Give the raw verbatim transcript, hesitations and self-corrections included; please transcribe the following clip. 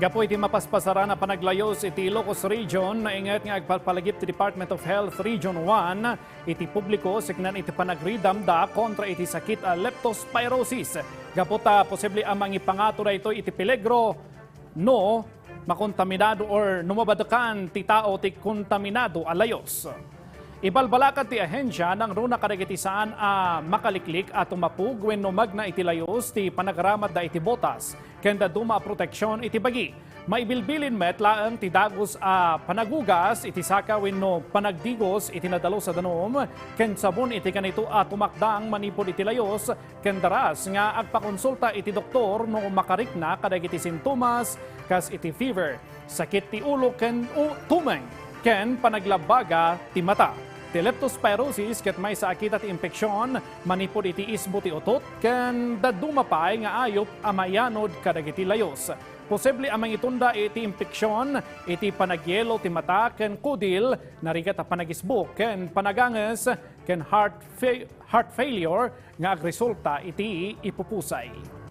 Gapu iti mapaspasaran a panaglayus iti Ilocos Region, nainget nga agpalpalagip ti Department of Health Region one iti publiko, siknan iti panagridamda kontra iti sakit a leptospirosis. Gapu ta posible a mangipangato daytoy iti peligro no makontaminado or no mabadekan ti tao ti kontaminado a layus. Ibalbalakat ti ahensia nangruna kadagiti saan a makaliklik a tumapog wenno magna iti layus ti panagaramatda iti botas ken dadduma a proteksyon iti bagi. Maibilbilin met laeng ti dagus a panagugas iti saka wenno panagdigos iti nadalus a danum ken sabon iti kanito a tumakdang manipud iti layus ken daras nga agpakonsulta iti doktor no makarikna kadagiti sintomas kas iti fever, sakit ti ulo ken u-, tumeng, ken panaglabbaga ti mata. Ti leptospirosis ket maysa a kita ti impeksyon manipud iti isbo ti utot ken dadduma pay nga ayup a mayanod kadagiti layus. Posible a mangitunda iti impeksyon iti panagyelo ti mata ken kudil, narigat a panagisbo ken panaganges ken heart fa-, heart failure nga agresulta iti ipupusay.